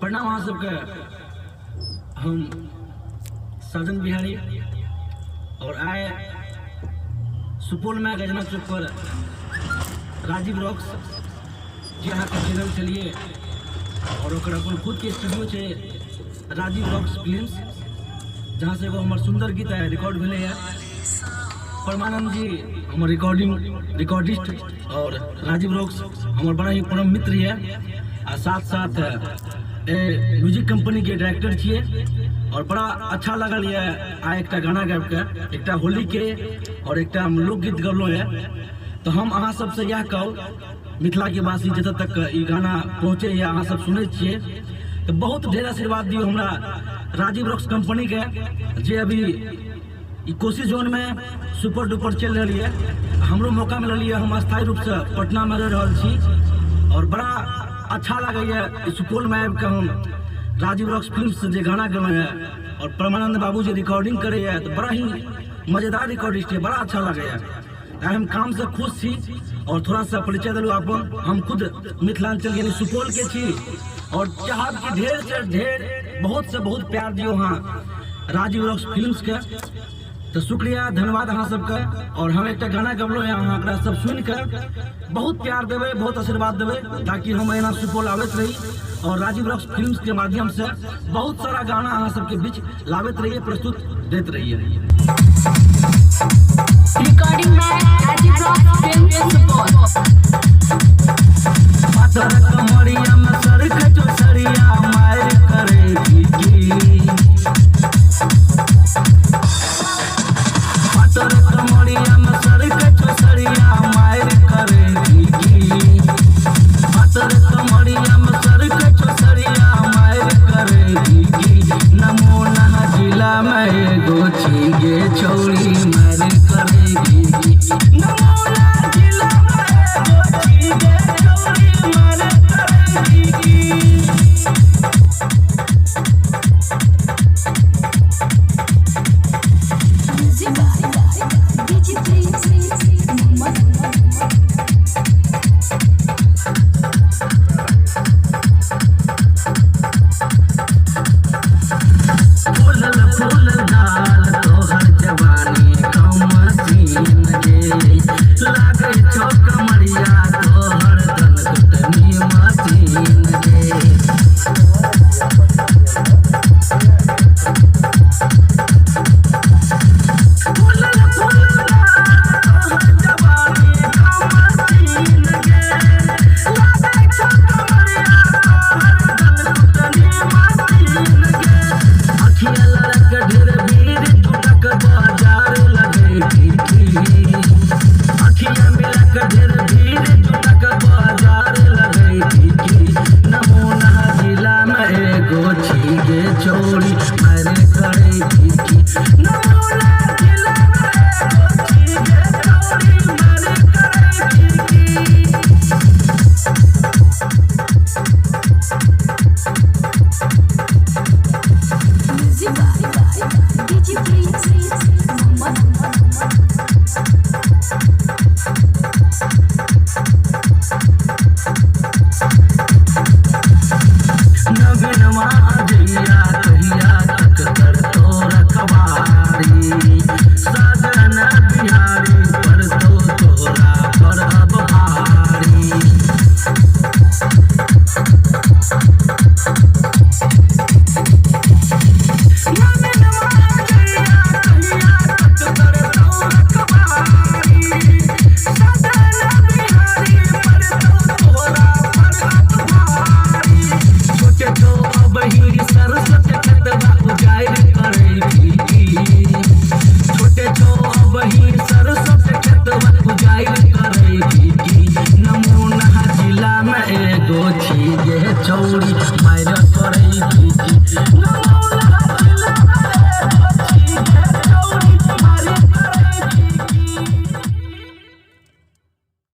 प्रणाम अहाँ सबके। हम सजन बिहारी और आए सुपौल में गजना चौक पर राजीव रॉक्स जे अहाँके चैनल छलिए और ओकर अपन खुद के स्टूडियो छै राजीव रॉक्स फिल्म्स, जहाँ से एगो हमर सुंदर गीत है रिकॉर्ड भेलै है। परमानंद जी हमर रिकॉर्डिस्ट और राजीव रॉक्स हमर बड़ा ही परम मित्र है आ साथ साथ ए म्यूजिक कंपनी के डायरेक्टर छिए और बड़ा अच्छा लगल ये आ एकटा गाना गाबि के, एकटा होली के और एकटा हम लोकगीत गबलहुँ है। तो हम अहाँ सबसे इएह कहब, मिथिला के वासी जतऽ तक ई गाना पहुँचे या अहाँ सब सुनै छियै तऽ बहुत ढेर आशीर्वाद दियौ हमरा राजीव रॉक्स कंपनी के, जे अभी ई कोसी जोन में सुपर डुपर चलि रहल यऽ। हमरो मौका मिलल यऽ, हम अस्थायी रूपसँ पटनामे रहि रहल छी और बड़ा अच्छा लागैए सुपौलमे आबिके हम राजीव रॉक्स फिल्म से जे गाना गेलहुँ यऽ और परमानंद बाबू जे रिकॉर्डिंग करैए तऽ बड़ा ही मजेदार रिकॉर्डिस्ट यऽ, बड़ा अच्छा लागैए। आइ हम काम से खुश छी और थोड़ा सा परिचय देलहुँ अपन। हम खुद मिथिलांचल यानी सुपौल के छी और चाहब कि ढेर से ढेर बहुत से बहुत प्यार दियौ अहाँ राजीव रॉक्स फिल्म्स के। तो शुक्रिया, धन्यवाद अहाँ सबके। और हम एकटा गाना गबलहुँ हैं, अहाँ एकरा सब सुनि के बहुत प्यार देबै, बहुत आशीर्वाद देबै, ताकि हम एना सुपौल आबैत रही और राजीव रॉक्स फिल्म्स के माध्यम से बहुत सारा गाना अहाँ सबके बीच लाबैत रहिए, प्रस्तुत दैत रहिए। Recording by Rajiv Rock Films Supaul. पातर कमरिया में सरक जो सरिया मार करेगी की, पातर कमरिया में सरक जो सरिया मार करेगी की, पातर कमरिया में सरक जो सरिया मार करेगी की, नमूना जिला में एगो छी गे छौरी मार करेगी की, नमूना जिला में एगो छी गे छौरी मार करेगी की। Music by DJ Prince Mohammad. फूलल फूलल गाल तोहर जवानी कम सीन गे, लागै छौ कमरिया तोहर दन कुटनी मशीन गे। फूलल फूलल गाल तोहर जवानी कम सीन गे, लागै छौ कमरिया तोहर दन कुटनी मशीन गे। अखिया लड़क ढेर भीड़ जुटक बाजार लगे की, अखिया मिलक ढेर भीड़ जुटक बाजार लगे की, नमूना जिला में एगो छी गे छौरी मार करे की, नमूना जिला में एगो छी गे छौरी मार करे की। Music by DJ Prince Mohammad. नगनमा अजैया कहिया तक कर तो रखवारी, साजन बिहारी पर तो तोरा पर अब भारी। नगनमा अजैया कहिया तक कर तो रखवारी, साजन बिहारी पर तो तोरा पर अब भारी। छोटे तो अब ही सरस्वती खतवा उजायर करेगी, छोटे तो अब ही सरस्वती खतवा उजायर करेगी, नमूना जिला में एगो छी गे छौरी मार करेगी, नमूना